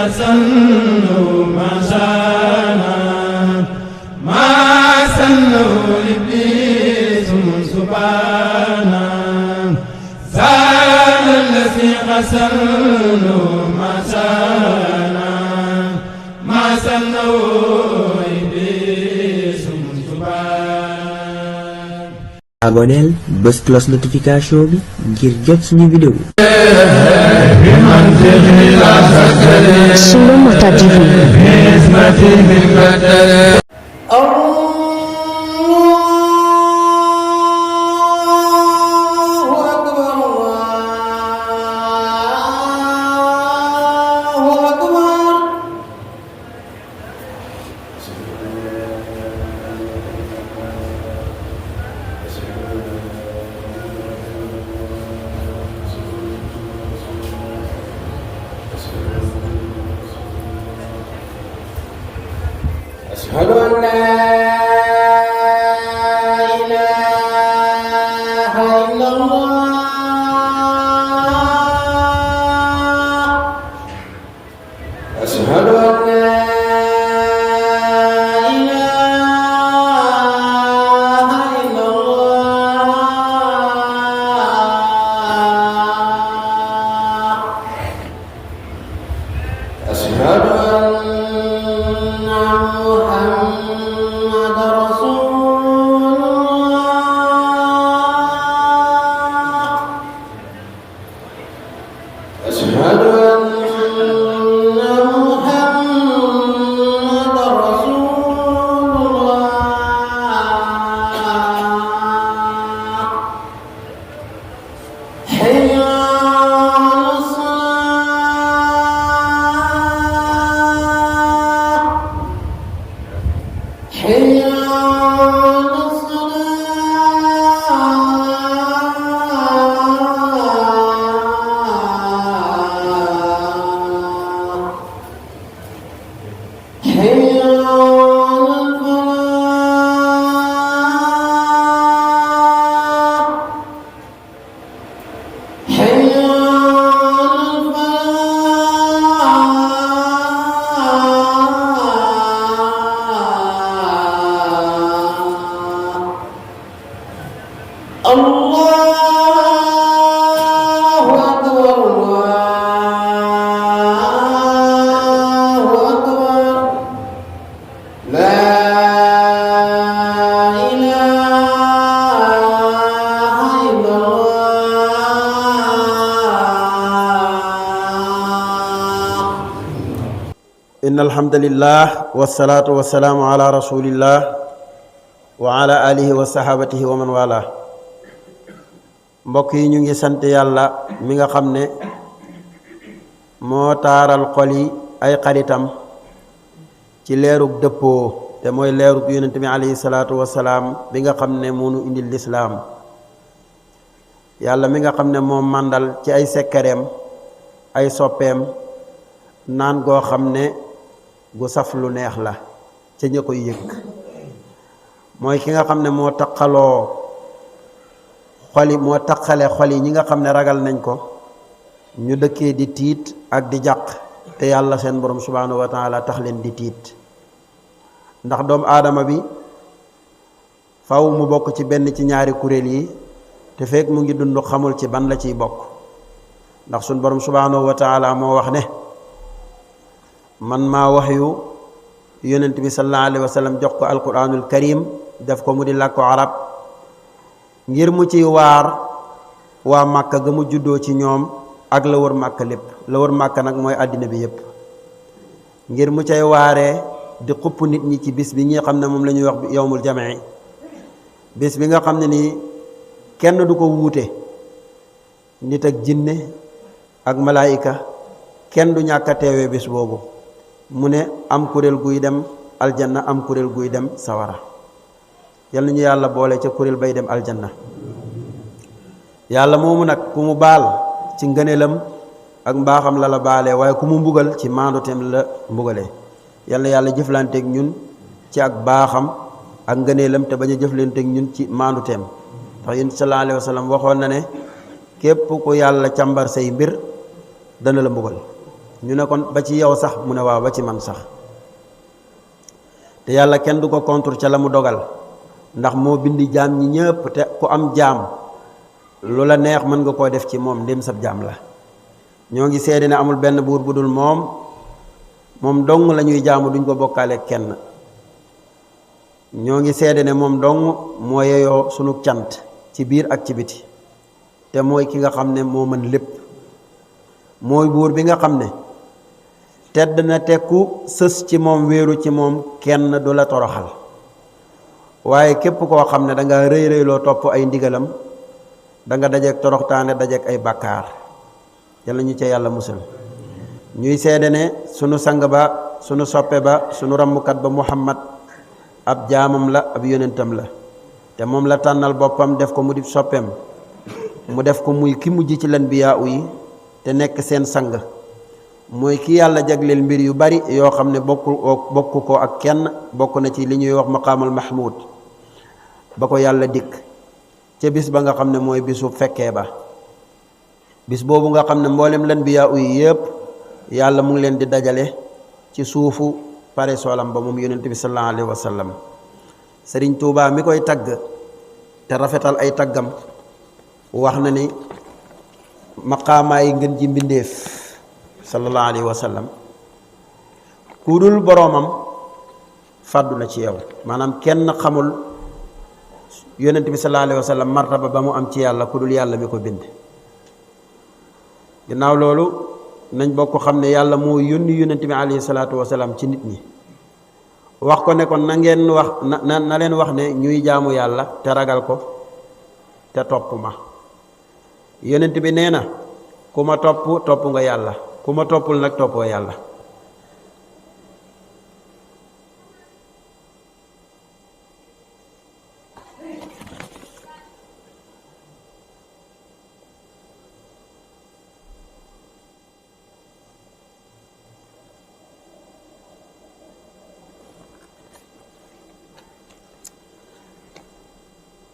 سنه ما شانا ما سنه إبليس سبحانا زال الذي غسله ما شانا ما سنه إبليس سبحانا. abonneel bës cloche notification bi ngir jot suñu vidéo. Sunu Mata TV. أشهد أن لا إله إلا الله أشهد أن لا إله إلا الله أشهد أن محمد رسول الله أشهد أن محمد رسول الله حي على الصلاة حي على الصلاة حي على الفلاح حي على الفلاح الله أكبر الله أكبر لا إله إلا الله. إن الحمد لله والصلاة والسلام على رسول الله وعلى آله وصحابته ومن والاه. mbokk yi ñu ngi sant yàlla mi nga xam ne moo taaral xol yi ay xaritam ci leerug dëppoo te mooy leerug yonent bi alayhi salaatu wasalaam bi nga xam ne moo nu indil lislaam. yàlla mi nga xam ne moo màndal ci ay sekkareem ay soppeem naan goo xam ne gu saf lu neex la ca ña koy yëg mooy ki nga xam ne moo taqaloo xoli moo taqale xol yi ñi nga xam ne ragal nañ ko ñu dëkkee di tiit ak di jàq te yàlla seen borom subhanahu wa taala tax leen di tiit ndax doomu aadama bi faw mu bokk ci benn ci ñaari kuréel yi te fekk mu ngi dund xamul ci ban la ciy bokk ndax suñ borom subhanahu wa taala moo wax ne man maa wax yu yonent bi sallallahu alayhi wa sallam jox ko alquranul karim def ko mu di làkku arab ngir mu ci waar waa màkka ga mu juddoo ci ñoom ak la wër màkka lépp la wër màkka nag mooy àddina bi yépp ngir mu cay waaree di xupp nit ñi ci bis bi ñi xam ne moom la ñuy wax yowmul jamii bis bi nga xam ne nii kenn du ko wuute nit ak jinne ak malaayika kenn du ñàkk a teewee bis boobu mu ne am kuréel guy dem aljanna am kuréel guy dem sawara yal nañu yàlla boole ca kuréel bay dem aljanna. yàlla moomu nag ku mu baal ci ngëneelam ak mbaaxam la la baalee waaye ku mu mbugal ci maanduteem la mbugalee yal na yàlla jëflanteeg ñun ci ak baaxam ak ngëneelam te bañ a jëflanteeg ñun ci maanduteem ndax yonent sallallahu alayhi wa sallam waxoon na ne képp ku yàlla càmbar say mbir dana la mbugal ñu ne kon ba ci yow sax mu ne waaw ba ci man sax te yàlla kenn du ko contre ca la mu dogal ndax moo bindi jaam ñi ñëpp te ku am jaam lu la neex mën nga koo def ci moom ndem sab jaam la ñoo ngi seede ne amul benn buur bu dul moom dong la ñuy jaamu duñ ko bokkaale kenn ñoo ngi seede ne moom dong moo yeyoo sunu cant ci biir ak ci biti te mooy ki nga xam ne moo mën lépp mooy buur bi nga xam ne tedd na tekku sës ci moom wéeru ci moom kenn du la toroxal waaye képp koo xam ne danga rëy rëyloo topp ay ndigalam danga dajeek toroxtaane dajeek ay bàkkaar yàlla ñu ca yàlla musal ñuy seede ne sunu sang ba sunu soppe ba sunu rammukat ba Muhammad ab jaamam la ab yonentam la te moom la tànnal boppam def ko mu di soppeem mu def ko muy ki mujj ci lanbiyaa yi te nekk seen sang mooy ki yàlla jagleel mbir yu bari yoo xam ne bokku ko ak kenn bokk na ci li ñuy wax maqaamal mahmud ba ko yàlla dikk ca bis ba nga xam ne mooy bisu fekkee ba bis boobu nga xam ne mboolem lanbiyaa yi yëpp yàlla mu ngi leen di dajale ci suufu pare soolam ba moom yonent bi sallallahu alayhi wa sallam Sëriñ Tuubaa mi koy tagg te rafetal ay taggam wax na ni maqaamaa yi ngeen ji mbindéef sallallahu alayhi wa sallam ku dul boroomam fàddu na ci yow maanaam kenn xamul yonent bi sallallahu alayhi wa sallam martaba ba mu am ci yàlla ku dul yàlla mi ko bind ginnaaw loolu nañ bokk xam ne yàlla moo yónni yonent bi alayhi salaatu wa salaam ci nit ñi wax ko ne kon na ngeen wax na leen wax ne ñuy jaamu yàlla te ragal ko te topp ma yonent bi nee na ku ma topp nga yàlla ku ma toppul nag toppoo yàlla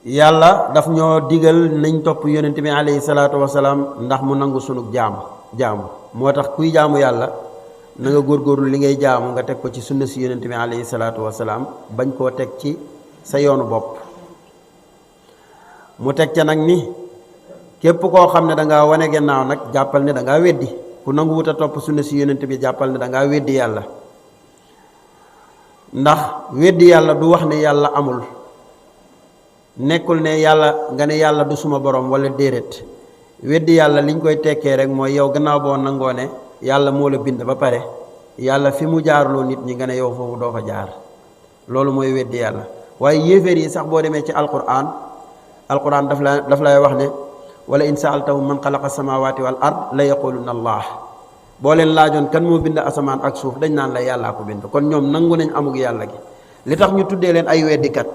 yàlla daf ñoo digal nañ topp yonent bi alayhi salaatu wasalaam ndax mu nangu sunu jaamu moo tax kuy jaamu yàlla na nga góorgóorlu li ngay jaamu nga teg ko ci sunna si yonent bi alayhi salaatu wasalaam bañ koo teg ci sa yoonu bopp mu teg ca nag ni képp koo xam ne dangaa wane gannaaw nag jàppal ne dangaa weddi ku nangu wut a topp sunna si yonent bi jàppal ne dangaa weddi yàlla ndax weddi yàlla du wax ne yàlla amul nekkul ne yàlla nga ne yàlla du suma borom wala déedéet weddi yàlla liñ koy tekkee rek mooy yow gannaaw boo nangoo ne yàlla moo la bind ba pare yàlla fi mu jaarloo nit ñi nga ne yow foofu doo fa jaar loolu mooy weddi yàlla waaye yéeféer yi sax boo demee ci alquran daf lay wax ne wala in saaltahum man xalaqa samawati wal ard la yaquluna allah boo leen laajoon kan moo bind asamaan ak suuf dañ naan la yàllaa ko bind kon ñoom nangu nañ amug yàlla gi li tax ñu tuddee leen ay weddikat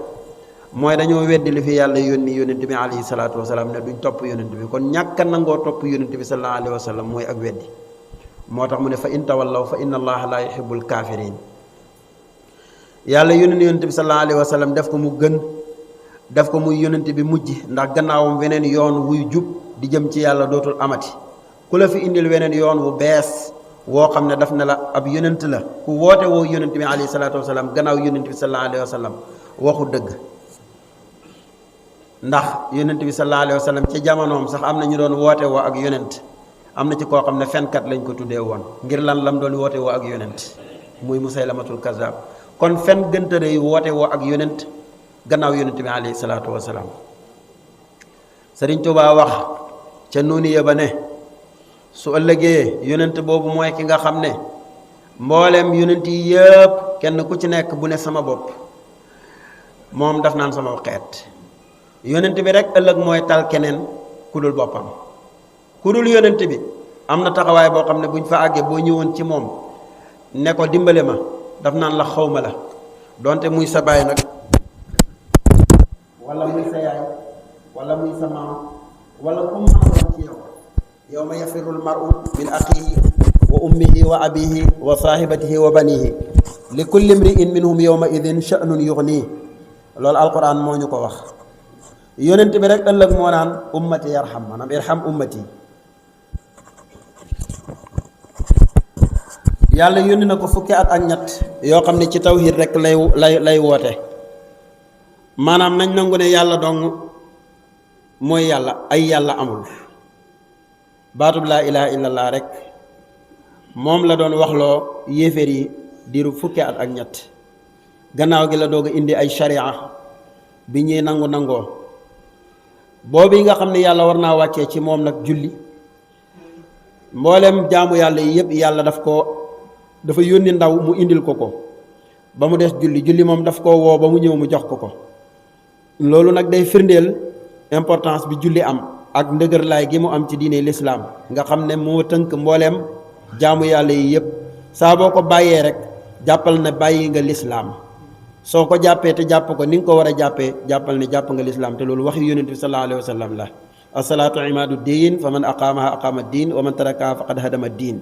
mooy dañoo weddi li fi yàlla yónni yónent bi alayhi salaatu wasalaam ne duñ topp yónent bi kon ñàkk a nangoo topp yónent bi sallallahu alayhi wa sallam mooy ak weddi moo tax mu ne fa in tawallaw fa inna allaha la yuhibbul kaafiriin yàlla yónni yónent bi sallallahu alayhi wa sallam def ko mu gën def ko muy yónent bi mujj ndax gannaawam weneen yoon wuy jub di jëm ci yàlla dootul amati ku la fi indil weneen yoon wu bees woo xam ne daf ne la ab yónent la ku woote woo yónent bi alayhi salaatu wasalaam gannaaw yónent bi sallallahu alayhi wa sallam waxu dëgg ndax yonent bi sallallahu alayhi wa sallam ci jamonoom sax am na ñu doon woote woo ak yonent am na ci koo xam ne fenkat lañ ko tuddee woon ngir lan lam doon woote woo ak yonent muy musaylamatul kazzab kon fen gëntëre yi woote woo ak yonent gannaaw yonent bi alayhi salaatu wa salaam Sëriñ Tuubaa wax ca noonu ya ba ne su ëllëgee yonent boobu mooy ki nga xam ne mbooleem yonent yi yëpp kenn ku ci nekk bu ne sama bopp moom daf naan sama xeet yonent bi rek ëllëg mooy tal keneen ku dul boppam ku dul yonent bi am na taxawaay boo xam ne buñ fa àggee boo ñëwoon ci moom ne ko dimbale ma daf naan la xawma la donte muy sa baay nag wala muy sa yaay wala muy sa maam wala ku mu amoon ci yow yawma yafirul mar'u min axiihi wa ummihi wa abihi wa saahibatihi wa banihi li kulli imri'in minhum yawma idin sha'nun yughnihi loolu alquran moo ñu ko wax yonent bi rek ëllëg moo naan ummati yarham maanaam irham ummati yàlla yónni na ko fukki at ak ñett yoo xam ne ci tawhid rek lay woote maanaam nañ nangu ne yàlla dong mooy yàlla ay yàlla amul baatub laa ilaha illallah rek moom la doon waxloo yéeféer yi diiru fukki at ak ñett gannaaw gi la doog a indi ay sharia bi ñuy nangoo boobu yi nga xam ne yàlla war naa wàccee ci moom nag julli mboolem jaamu yàlla yi yëpp yàlla dafa yónni ndaw mu indil ko ba mu des julli moom daf koo woo ba mu ñëw mu jox ko loolu nag day firndeel importance bi julli am ak ndëgër laay gi mu am ci diine lislaam nga xam ne moo tënk mbooleem jaamu yàlla yi yëpp saa boo ko bàyyee rek jàppal ne bàyyi nga lislaam soo ko jàppee te jàpp ko ni nga ko war a jàppee jàppal ne jàpp nga lislaam te loolu waxi yonent bi sallallahu alayhi wa sallam la asalaatu imaadu diin fa man aqaamaha aqaama diin wa man tarakaha faqad hadama diin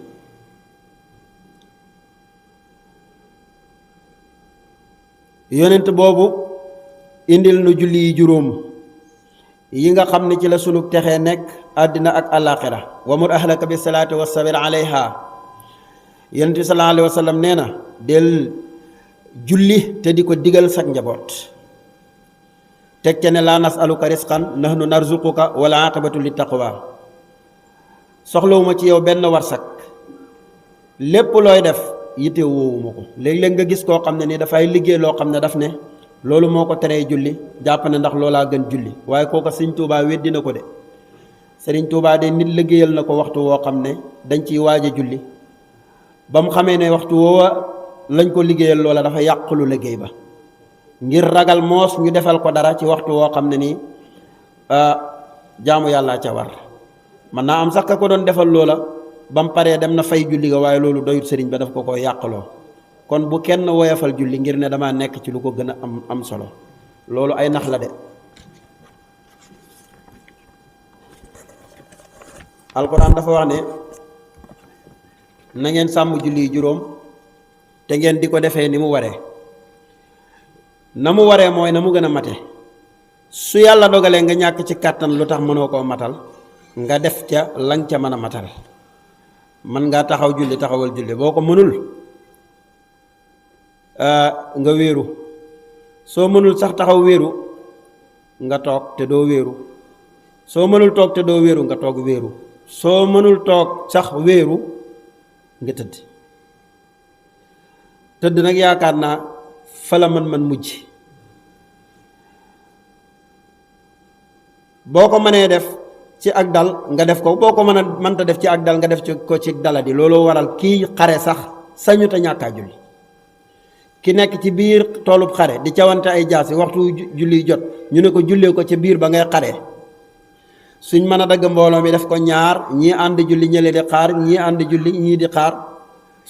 yonent boobu indil nu julli yi juróom yi nga xam ne ci la sunu texee nekk àddina ak àllaaxira wamur ahlaka bi salaati wastabir alayha yonent bi sallallahu alayhi wa sallam nee na del julli te di ko digal sak njaboot teg ca ne laa nasaluka risqan nahnu narzuquka wala aqibatu li taqwa soxlawuma ci yow benn warsak lépp looy def yitte woowuma ko léeg-léeg nga gis koo xam ne ni dafay liggéey loo xam ne daf ne loolu moo ko teree julli jàpp ne ndax loolaa gën julli waaye kooka sëriñ Tuubaa weddi na ko de sëriñ Tuubaa de nit liggéeyal na ko waxtu woo xam ne dañ ciy waaj a julli ba mu xamee ne waxtu woowa lañ ko liggéeyal loola dafa yàqulu liggéey ba ngir ragal moos ñu defal ko dara ci waxtu woo xam ne nii jaamu yàlla ca war man naa am sax ka ko doon defal loola ba mu paree dem na fay julli ga waaye loolu doyut sëriñ ba daf ko yàqaloo kon bu kenn woyafal julli ngir ne dama nekk ci lu ko gën a am solo loolu ay nax la de alquran dafa wax ne na ngeen sàmm julli juróom te ngeen di ko defee ni mu waree na mu waree mooy na mu gën a mate su yàlla dogalee nga ñàkk ci kàttan lu tax mënoo koo matal nga def ca lang ca mën a matal mën ngaa taxaw julli taxawal julli boo ko mënul nga wéeru soo mënul sax taxaw wéeru nga toog te doo wéeru soo mënul toog te doo wéeru nga toog wéeru soo mënul toog sax wéeru nga tëdd nag yaakaar naa fa la man mujj boo ko mënee def ci ak dal nga def ko boo ko mënta def ci ak dal nga def ko ci daladi looloo waral kii xare sax sañu te ñàkkaa julli ki nekk ci biir toolub xare di cawante ay jaasi waxtu julli jot ñu ne ko jullee ko ca biir ba ngay xare suñ mën a dagg mbooloo mi def ko ñaar ñii ànd julli ñële di xaar ñii ànd julli ñii di xaar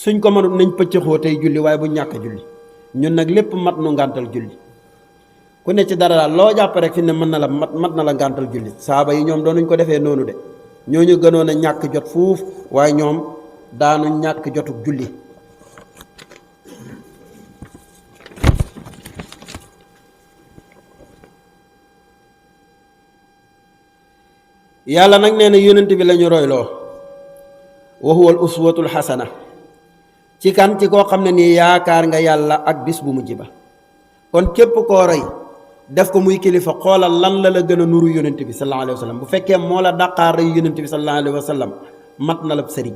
suñ ko mënut nañ pëccëxoo tey julli waaye bu ñàkk julli ñun nag lépp mat nu ngàntal julli ku ne ci dara daal loo jàpp rek fi ne mën na la mat na la ngàntal julli saaba yi ñoom doonuñ ko defee noonu de ñooñu gënoon a ñàkk jot fuuf waaye ñoom daanu ñàkk jotug julli yàlla nag nee na yónnent bi lañu royloo wa huwa al uswatul xasana ci kan ci koo xam ne nii yaakaar nga yàlla ak bis bu mujj ba kon képp koo roy def ko muy kilifa xoolal lan la gën a nuru yónnent bi sallallahu alayhi wa sallam bu fekkee moo la dàqaar roy yónnent bi sallallahu alayhi wa sallam mat na la sëriñ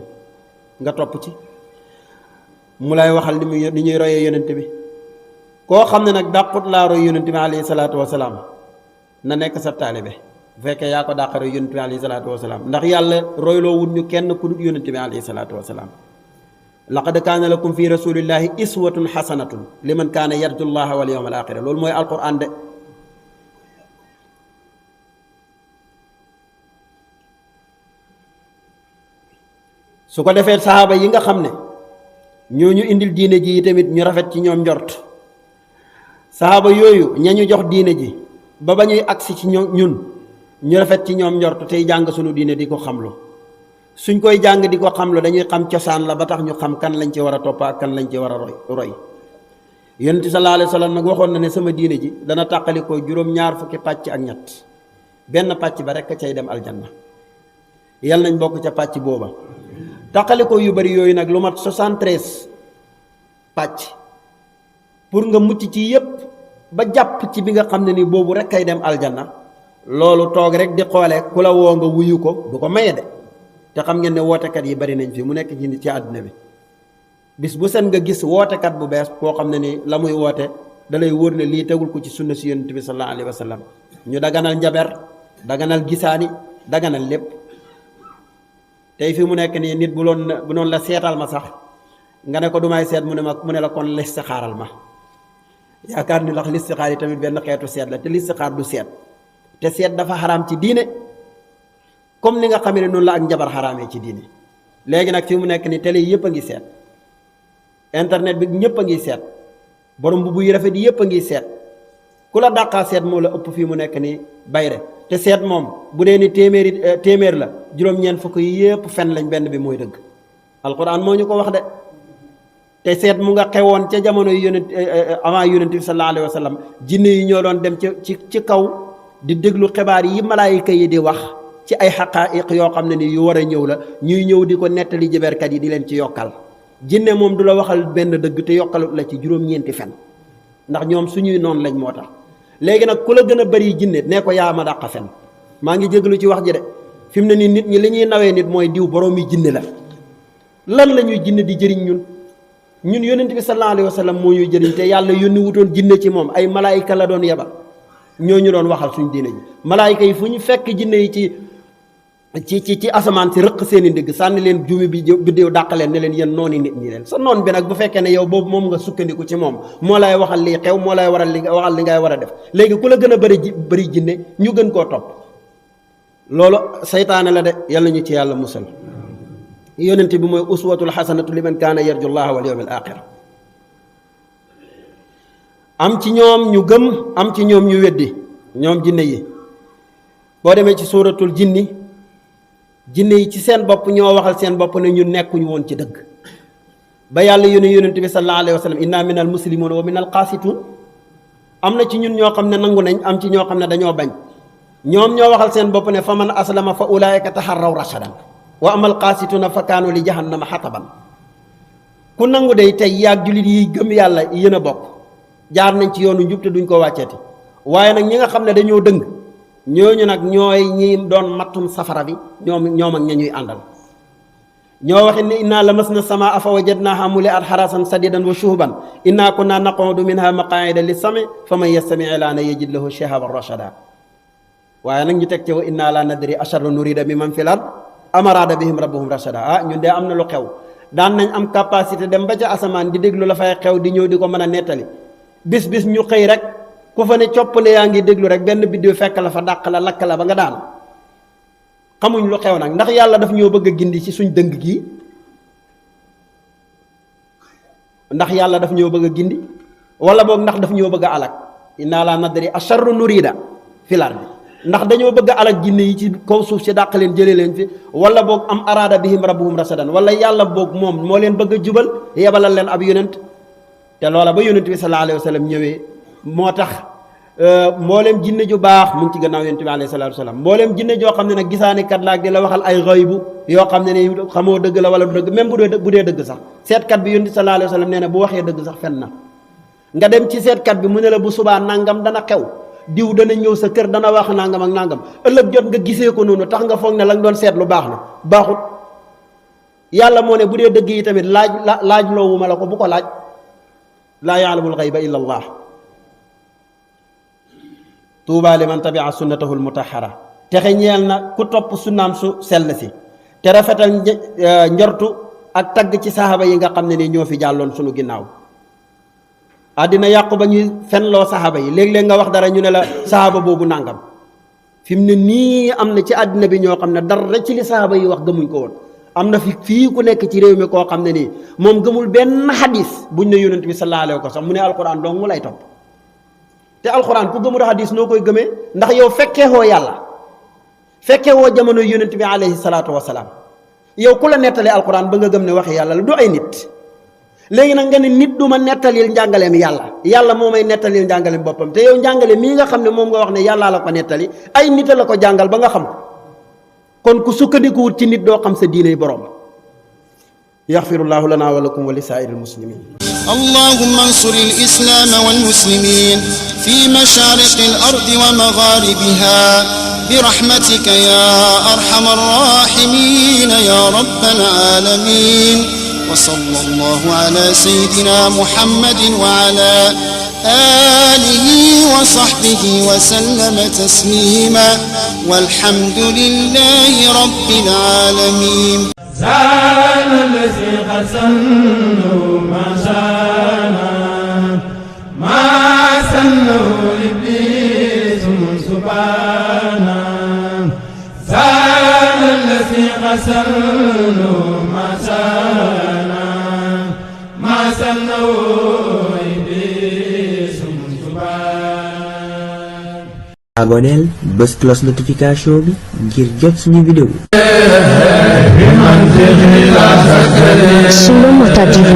nga topp ci mu lay waxal ni ñuy royee yónnent bi koo xam ne nag dàqut laa roy yónnent bi alayhi salaatu wa salaam na nekk sa taalibe bu fekkee yaa ko dàqar roy yónnent bi alayhi salaatu wa salaam ndax yàlla royloo wut ñu kenn ku dul yónnent bi alayhi salaatu wa salaam laqad kaana lakum fi rasulillahi iswatun xasanatun liman kaana yarju llaha wal yawmal axira loolu mooy alquran de su ko defee saxaaba yi nga xam ne ñooñu indil diine ji yi tamit ñu rafet ci ñoom njort saxaaba yooyu ñañu jox diine ji ba ñuy agsi ci ñun ñu rafet ci ñoom njort tey jàng sunu diine di ko xamlu suñ koy jàng di ko xamlu dañuy xam cosaan la ba tax ñu xam kan lañ ci war a topp ak kan lañ ci war a roy yonent bi sallallahu alayhi wa sallam nag waxoon na ne sama diine ji dana tàqali ko juróom-ñaar fukki pàcc ak ñett benn pàcc ba rekk cay dem aljanna yal nañ bokk ca pàcc booba taqalikoo yu bari yooyu nag lu mat 73 pàcc pour nga mucc ci yépp ba jàpp ci bi nga xam ne ni boobu rek kay dem aljanna loolu toog rek di xoole ku la woo nga wuyu ko du ko maye de te xam ngeen ne wootekat yi bari nañ fi mu nekk ci àdduna bi bis bu sen nga gis wootekat bu bees koo xam ne ni la muy woote dalay wóor ne lii tegul ko ci sunna si yonent bi sallallahu alayhi wa sallam ñu daganal njaber daganal gisaani daganal lépp tey fi mu nekk nii nit bu noonu la seetal ma sax nga ne ko du may seet mu ne la kon listixaaral ma yaakaar ni ndax listixaar yi tamit benn xeetu seet la te listixaar du seet te seet dafa xaraam ci diine comme ni nga xamee ne noonu la ak njabar xaraamee ci diine léegi nag fi mu nekk ni télé yëpp a ngi seet internet bi ñëpp a ngi seet borom bu buy rafet yëpp a ngi seet ku la dàqaa seet moo la ëpp fii mu nekk ni bayre te seet moom bu dee ni téeméer la juróom-ñeent fukk yëpp fen lañ benn bi mooy dëgg alquran moo ñu ko wax de te seet mu nga xewoon ca jamono yu yonent avant yonent bi sallallahu alayhi wa sallam jinne yi ñoo doon dem ci kaw di déglu xibaar yi malaayika yi di wax ci ay xaqaa'iq yoo xam ne ni yu war a ñëw la ñuy ñëw di ko nettali jëberkat yi di leen ci yokkal jinne moom du la waxal benn dëgg te yokkalut la ci juróom-ñeenti fen ndax ñoom suñuy noonu lañ moo tax léegi nag ku la gën a bari jinne nee ko yaa ma dàq fen maa ngi jégalu ci wax ji de fi mu ne nii nit ñi li ñuy nawee nit mooy diw boroomi jinne la lan la ñuy jinne di jëriñ ñun yonent bi sallallahu alayhi wa sallam moo ñuy jëriñ te yàlla yónni wutoon jinne ci moom ay malaayika la doon yebal ñoo ñu doon waxal suñ diine ji malaayika yi fu ñu fekk jinne yi ci asamaan si rëq seen i ndigg sànni leen juumi bi biddéew dàq leen ne leen yéen nooni nit ñi leen sa noon bi nag bu fekkee ne yow boobu moom nga sukkandiku ci moom moo lay waxal lii xew moo lay waxal li ngay war a def léegi ku la gën a bëri jinne ñu gën koo topp loolu saytaane la de yàlla ñu ci yàlla musal yonent bi mooy uswatul xasanatu liman kaana yarju llaha wal yawmil axir am ci ñoom ñu gëm am ci ñoom ñu weddi ñoom jinne yi boo demee ci suuratul jinni jinne yi ci seen bopp ñoo waxal seen bopp ne ñun nekkuñu woon ci dëgg ba yàlla yonent bi sallallahu alayhi wa sallam inna minal muslimuun wa minal qaasituun am na ci ñun ñoo xam ne nangu nañ am ci ñoo xam ne dañoo bañ ñoom ñoo waxal seen bopp ne fa man aslama fa ulaayika taharraw rashadan wa amal qaasituuna fa kaanu li jahannama xataban ku nangu day tey yaag jullit yi gëm yàlla yéen a bokk jaar nañ ci yoonu njub te duñ ko wàcceeti waaye nag ñi nga xam ne dañoo dëng ñooñu nag ñooy ñi doon mattum safara bi ñoom ak ña ñuy àndal ñoo waxit ne inna lamasna samaa fa wajadnaha muli'at harasan sadidan wa shuhuban inna kunna naqudu minha maqaida lis-sami faman yastami' lana yajid lahu shihaban rashada waaye nag ñu teg ci wa inna la nadri asharrun nurida biman fil ard am arada bihim rabbuhum rashada ñun de am na lu xew daan nañ am capacité dem ba ca asamaan di déglu la fay xew di ñëw di ko mën a nettali bis ñu xëy rek ku fa ne coppale yaa ngi déglu rek benn biddiw fekk la fa dàq la lakk la ba nga daan xamuñ lu xew nag ndax yàlla daf ñoo bëgg a gindi ci suñ dëng gii ndax yàlla daf ñoo bëgg a gindi wala boog ndax daf ñoo bëgg a alak inna la nadri asharru nurida fil ardi ndax dañoo bëgg a alak jinne yi ci kaw suuf si dàq leen jëlee leen fi wala boog am araada bihim rabbuhum rasadan wala yàlla boog moom moo leen bëgg a jubal yebalal leen ab yonent te loola ba yonent bi sallallahu alayhi wa sallam ñëwee moo tax mboolem jinne ju baax mu ngi ci gannaaw yonent bi alayhi salaatu wa salaam mboolem jinne joo xam ne nag gisaani kat laak di la waxal ay xaybu yoo xam ne ni xamoo dëgg la wala du dëgg même bu dee dëgg sax seetkat bi yonent bi sallallahu alayhi wa sallam nee na bu waxee dëgg sax fen na nga dem ci seetkat bi mu ne la bu subaa nangam dana xew diw dana ñëw sa kër dana wax nangam ak nangam ëllëg jot nga gisee ko noonu tax nga foog ne la nga doon seet lu baax na baaxut yàlla moo ne bu dee dëgg yi tamit laaj loowuma la ko bu ko laaj laa ya'lamul ghayba illa allah tuuba liman tabia sunnatahu almutahhara texe ñeel na ku topp sunnaam su sell si te rafetal njortu ak tagg ci saxaaba yi nga xam ne ni ñoo fi jàlloon sunu ginnaaw àddina yàqu ba ñuy fenloo saxaaba yi léeg-léeg nga wax dara ñu ne la saxaaba boobu nàngam fi mu ne nii am na ci àddina bi ñoo xam ne dara ci li saxaaba yi wax gëmuñ ko woon am na fii ku nekk ci réew mi koo xam ne nii moom gëmul benn xadis buñ ne yonent bi sallallahu alayhi wa sallam mu ne alquran dong mu lay topp te alquran ku gëmul xadis noo koy gëmee ndax yow fekkeewoo yàlla fekkeewoo jamono yonent bi alayhi salaatu wa salaam yow ku la nettalee alquran ba nga gëm ne waxi yàlla la du ay nit léegi nag nga ne nit du ma nettalil njàngaleem yàlla moo may nettalil njàngaleem boppam te yow njàngale mii nga xam ne moom nga wax ne yàllaa la ko nettali ay nit la ko jàngal ba nga xam ko kon ku sukkandikuwut ci nit doo xam sa diiney borom yaxfirullahu lana wa lakum wa li saa'iril muslimin. اللهم انصر الإسلام والمسلمين في مشارق الأرض ومغاربها برحمتك يا أرحم الراحمين يا رب العالمين. وصلى الله على سيدنا محمد وعلى آله وصحبه وسلم تسليما والحمد لله رب العالمين. زال الذي قد سنوا ما شانا ما سنوا إبليس سبحانا. زال الذي قد سنوا ما شانا ما سنوا إبليس سبحانا. aboneel bës cloche notification bi ngir jot suñu vidéo. Solo Mota TV.